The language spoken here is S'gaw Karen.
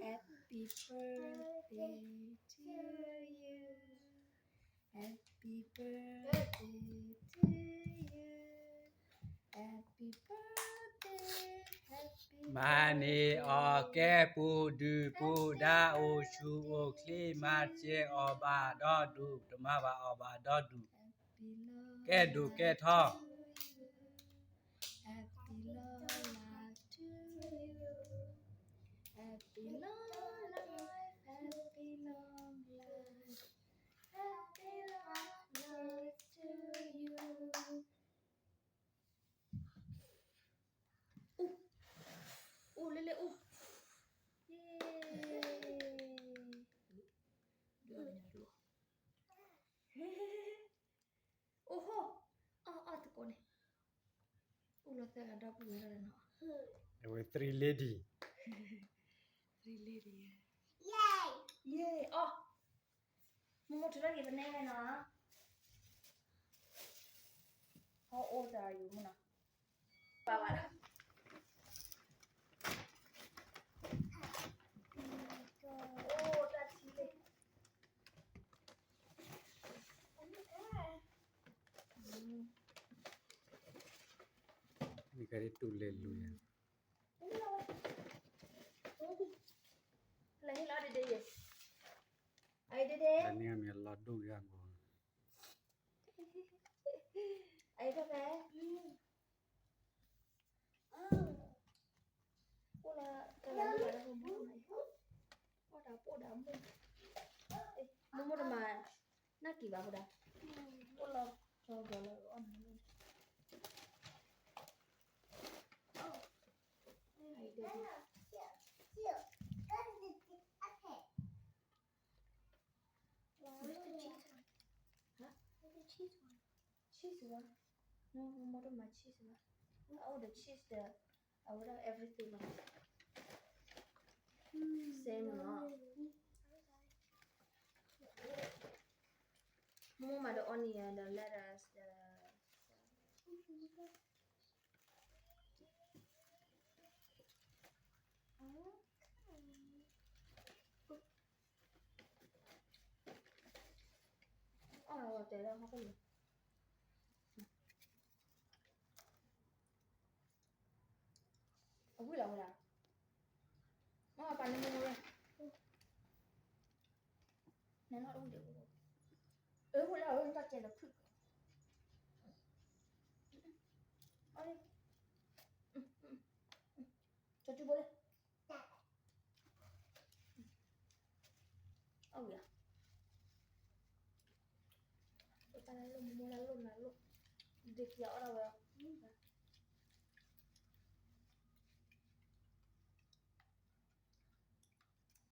Happy birthday to you. Happy birthday to you. Happy birthday, happy birthday. မၤန့ၢ်အီၣ်ကဲ ပူၤဒုၣ်ပူၤဒါ အိၣ်ဆူၣ်အိၣ်ချ့ မၤစၢၤအီၣ်ဘၣ်ဒီဒူၣ် တမၤဘၣ်အီၣ်ဘၣ်ဒီဒူၣ် ကဲဒိၣ်ကဲထီ Happy long life to you. Happy long life, happy long life, happy long life to you. အိၣ် အိၣ်လဲၣ်လဲၣ်အိၣ် ယ့ ဒုးအီၣ် အိၣ်ဟိ အီၣ်အီၣ်သကိးန့ၣ် အိၣ်လီၤသၢဂၤဒီပုၢ်ဝဲၢ်လီၤနီၤ အဝဲ three lady three lady ယ့ အီၣ် မိၢ်မိၢ်ထုးထီၣ်က့ၤပနဲဝဲနီၤ How old are you မနီၤ ပာ်ဝဲဒၣ် အိၣ်တၢ်ထံလံ နကဒတူၢ်လဲၤလူၤယၤ လဲၤဟ့ၣ်လီၤဒ့ဒ့ယဲ အဒ့ဒ့ နမ့ၢ်လီၤဒိၣ်ယၤမး အဒ့ဖဲဖဲ အိၣ်လၢတၢ်လၢလၢလၢမိၢ်မိၢ် အိၣ်ဒၣ်ပိၢ်ဒၣ်မိၢ် မိၢ်မိၢ်တမၤ နၢ်က့ၤဘၣ်ဖိဒၣ် အိၣ်လီၤကၠီကၠီလၢအီၣ်မ့ၢ် Where's the cheese one? Huh? Where's the cheese one? Cheese one? No, no, more than my cheese one. I order cheese, the, I order everything. Same, no? More my the onion, the lettuce, the အီၣ်တဲလၢဟီၣ်ခိၣ်လီၤ အဝံၣ်လီၤဝဲဒၣ် မ့ၢ်ပာ်လၢမ့ၢ်ဝဲ နနီၢ်တဝံၣ်ဒီး အဝံၣ်လီၤ အဝံၣ်တၢ်ကဲလီၤခုၣ် အီၣ်လံ ကၠီတူၢ်ဘိလၢ အဝံၣ်ဧါ ပတၢ်လၢလိၣ်မူလၢလိၣ်နၤလိၣ် ဒ့ခံဂၤအီၣ်ဒၣ်ဝဲအီၤ